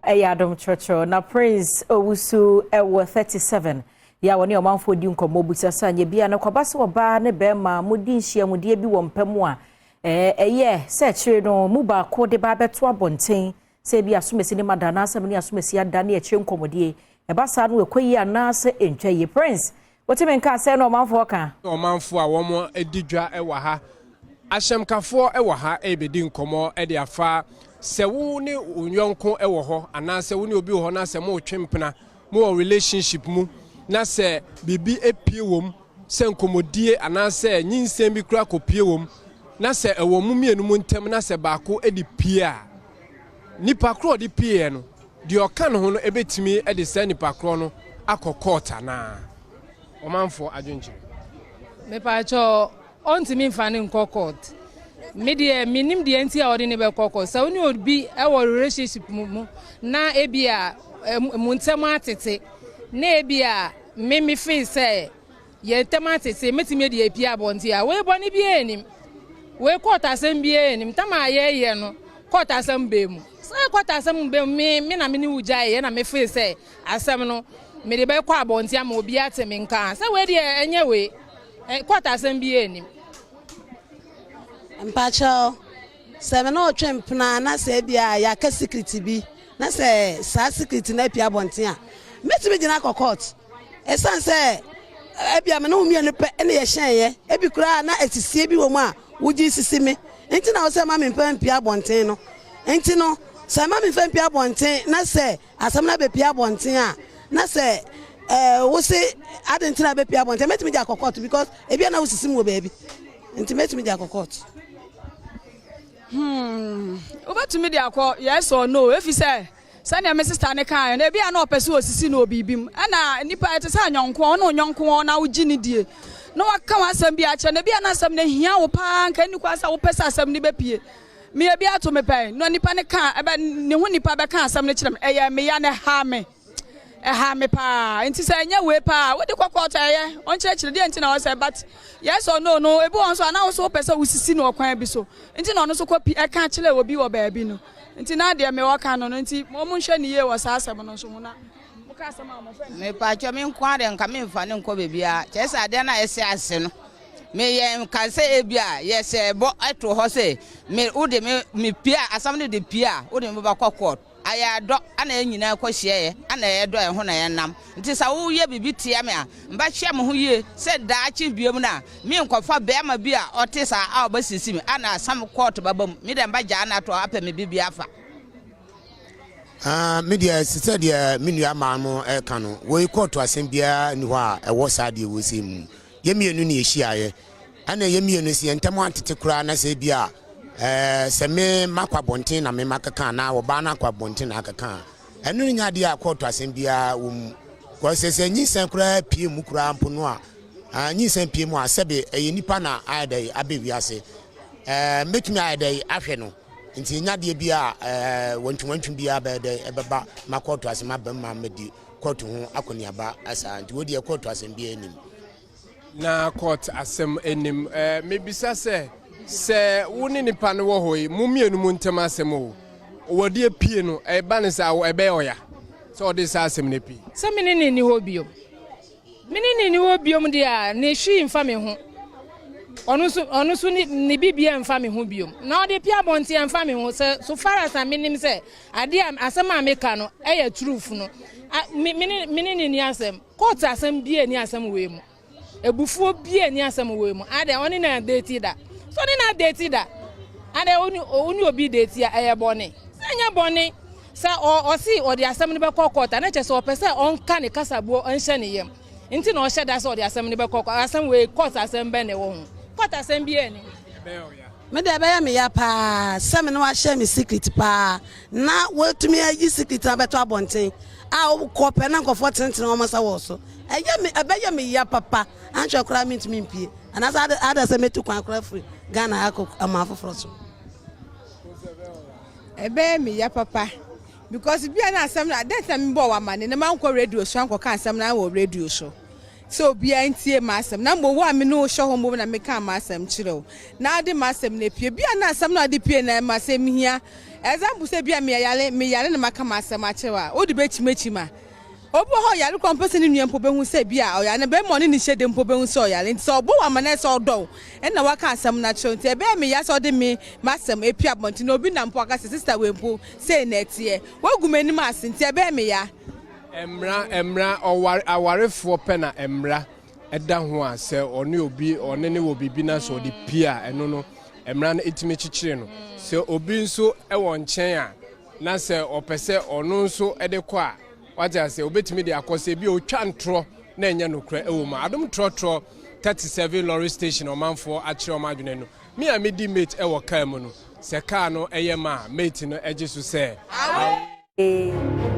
Ɛyɛ Adom Kyerɛkyerɛ na Prince Owusu ɛwɔ 37 yɛ a wɔne ɔmanfoɔ di nkɔmmɔ busa sɛ anyɛ bia no kɔba sɛ ɔbaa ne bɛrima modi nhyiamudeɛ bi wɔ mpa mu a, ɛyɛ sɛ akyire no mu baako de ba abɛto abɔnten sɛ ebi asomasi ne ma da anaasɛ ne asomasi ada ne akyire nkɔmmɔdie ɛba saa no, ɛkɔ yie anaasɛ ɛntwa yie? Prince, wotumi nka sɛ na ɔmanfoɔ ka. Ɔmanfoɔ a wɔn di dwa wɔ ha, ahyɛmkafoɔ wɔ ha rebɛdi nkɔmmɔ de afa sɛ wo ne wo yɔnko wɔ hɔ anaasɛ wo ne obi wɔ hɔ na sɛ moretwe mpena, mowɔ relationship mu, na sɛ biribi apue wɔ mu sɛ nkɔmmɔdie anaasɛ nyinsɛn bi kura kɔpue wɔ mu, na sɛ ɛwɔ mu mmienu mu ntam, na sɛ baako de pue a, nipa korɔ ɔde pieɛ no deɛ ɔka ne ho no ɛbɛtumi de saa nipa korɔ no akɔ court anaa? Ɔmanfoɔ adwenkyerɛ. Mepaakyɛ, ɔntumi nfa ne nkɔ court. Me deɛ, menim deɛ nti a ɔde ne bɛkɔ court. Sɛ wo ne obi ɛwɔ relationship mu na ebi a mu ntɛm atete, na ebi a me feel sɛ yɛn ntɛm atete, mɛtumi de epie abɔnten a, wei bɔ ne bi anim, wei court asɛm bi anim tam a yɛyɛ no, court asɛm bɛɛ mu sɛ court asɛm bɛɛ mu. Me na me ne wo gya yɛ na me feel sɛ asɛm no mede bɛkɔ abɔnten ama obi ate me nka sɛ wei deɛ, ɛnyɛ wei court asɛm bi anim. Mpakyɛw, sɛ me ne ɔtwe mpena na sɛ bi a yɛaka secret bi na sɛ saa secret no apia abɔnten a, mɛtumi gyina akɔ court, ɛsiane sɛ ebia me ne wo mmienu pɛ ɛne yɛhyɛnyɛ. Ebi koraa na asisie bi wɔ mu a wogye sisi me nti na wo sɛ ma me mfa mpia abɔnten no. Nti no sɛ ma me mfa mpia abɔnten na sɛ asɛm no abɛpia abɔnten a, na sɛ wo se ade nti na abɛpia abɔnten, mɛtumi gye akɔ court, because ebia na wosisi mu wɔ baabi nti mɛtumi gye akɔ court. Wobɛtumi de akɔ, yes or no, efi sɛ sɛnea me sister ne kaa no, ebi a na ɔpɛ sɛ osisi no wɔ biribi mu, ɛna nipa ɛte sɛ anyɔnko, ɔno onyɔnko na wogye ne die na waka w'asɛm bi akyerɛ no. Ebi a na asɛm no hia wo paa, nka ni kwa sɛ wopɛ sɛ asɛm no bɛpie. Me ebi ato me pɛn na nipa ne ka ɛbɛ ne ho, nipa bɛka asɛm no kyerɛ me, ɛyɛ me ya ne ha me, ɛha me paa. Nti sɛ ɛnyɛ wei paa wode kɔ court, ɛyɛ ɔnkyerɛkyerɛ deɛ nti na ɔsɛ. But yes or no, ebi wɔn nso anaa nso wopɛ sɛ wosisi no ɔkwan bi so nti na ɔno nso kɔ pi ɛka kyerɛ obi wɔ baabi no. Nti na deɛ mewɔ ka no, nti wɔn nhwɛ ne yie wɔ saa asɛm no nso ho na moka asɛm a wɔfɛ no. Mepatwa, me nko ara nka memfa ne nkɔ baabiara. Kyerɛ sɛ adeɛ no a ɛsɛ ase no, meyɛ nka sɛ ebi a yɛsɛ bɔ ɛto hɔ sɛ me wode me me pie a, asɛm no de pie a, wode me bɛkɔ court. Ayɛ adɔ ana yɛn nyinaa kɔ hyiaeɛ ana yɛdɔ yɛn ho na yɛnam. Nti sɛ woyɛ biribi tia me a, mbɛhwɛ me ho yie sɛ daakye biom no a menkɔfa bɛrima bi a ɔte saa a ɔbɛsisi me ana asam court bɛba mu. Me dɛ, mbɛgyaa no ato apɛ me biribi afa. Ah, me deɛ, sɛ deɛ me nua maa no ɛka no, wei court asɛm biara ni hɔ a ɛwɔ saa deɛ wɔ sɛ mu. Yɛ mmienu ne yɛhyiaeɛ ɛna yɛ mmienu sɛ yɛn ntam antete koraa, na sɛ bi a sɛ me makɔ abɔnten na me makeka anaa ɔbaa no akɔ abɔnten na akeka a, ɛno no nyɛ adeɛ a court asɛm biara wɔ mu. Kɔsɛ sɛ nyinsɛn koraa pie mu koraa mpo no a, nyinsɛn pie mu a, sɛbe ɛyɛ nipa na ayɛ dɛ abɛ wiase, mɛtumi ayɛ dɛ ahwɛ no. Nti nyadeɛ bi a wantwiwantwi biara bɛyɛ dɛ ɛbɛba ma court asɛm aba mu ma mɛdi court ho akɔneaba saa. Nti wodeɛ, court asɛm biara anim. Na court asɛm anim. Mebisa sɛ wo ne nipa no wɔ hɔ yi, mo mmienu mu ntɛm asɛm o, wɔde apue no, ɛba ne sɛ ɛbɛyɛ ɔya sɛ ɔde saa asɛm no apue? Sɛ me ne ne ni hɔ biom, me ne ne ni hɔ biom deɛ a, ne hwii mfa me ho. Ɔno nso ne bibia mfa me ho biom na ɔde pia abɔnten mfa me ho. Sɛ so far as a menim sɛ adeɛ a asɛm a meka no ɛyɛ truth no, me ne ne ni asɛm. Court asɛm bia ni asɛm wei mu, ebufuo bia ni asɛm wei mu. Ade ɔne na date da so, ɔne na date da ade ɔne obi date a, ɛyɛ bɔne sɛ ɛnyɛ bɔne sɛ ɔsi ɔde asɛm no bɛkɔ court a, na kyerɛ sɛ ɔpɛ sɛ ɔnka ne kasabuo nhyɛ ne yam nti na ɔhyɛ da sɛ ɔde asɛm no bɛkɔ court. Asɛm wei, court asɛm bɛn na ɛwɔ ho? Court asɛm bi ɛni. Me deɛ, ɛbɛyɛ me ya paa sɛ me ne wahyɛ me secret paa na watumi ayi secret na bɛtɔ abɔnten a wokɔ pɛ na nkɔfoɔ tenetene wɔn nsa wɔ so. Ɛyɛ me, ɛbɛyɛ me ya papa. Anhwɛ koraa mentumi mpie anaasɛ ada sɛ mɛtu kwan koraa firi Ghana akɔ aman foforɔ so. Ɛbɛyɛ me ya papa because bia na asɛm no adan na mebɔ wɔ amane na mankɔ radio so ankɔka asɛm no wɔ radio so. sɛ obiara ntie m'asɛm, na mmom wo a me ne wo hyɛ hɔ mmom na mekaa m'asɛm kyerɛ wo, na wode m'asɛm no apue. Bi a na asɛm no a wode pue no ɛma asɛm hia. Example sɛ bi a meyare, meyare na maka m'asɛm akyerɛ wo a, wode bɛkyimikyim a. Obi wɔ hɔ a ɔyare koraa ɔmpɛ sɛ ne nua mpo bɛhu sɛ bi a ɔyare, na barima a ɔne no hyɛ da mpo bɛhu sɛ ɔyare. Nti sɛ ɔbɔ wo amanneɛ sɛ ɔdɔ wo na waka asɛm no akyerɛ wo nti, ɛbɛyɛ me ya sɛ ɔde me m'asɛm apue abɔnten na obi nam mpo aka sɛ sista wei mpo sei na ɛteɛ. Woagu m'anim ase nti ɛbɛyɛ me ya. Mmara, mmara, ɔware, awarefoɔ pɛ na mmara da ho a sɛ ɔne obi, ɔne ne wɔ biribi na sɛ ɔde pie a, ɛno no, mmara no tumi kyekyere no. Sɛ obi nso wɔ nkyɛn a, na sɛ ɔpɛ sɛ ɔno nso de kɔ a, wate aseɛ, obɛtumi de akɔ sɛ ebi ɔtwa ntorɔ na ɛnyɛ nokorɛ wɔ mu a. Adom trɔtrɔ 37 lorry station ɔmanfoɔ akyerɛ wɔn adwene no. Me a medi mate wɔ kaa mu no, sɛ kaa no yɛ ma a, mate no gye so sɛ. Awee.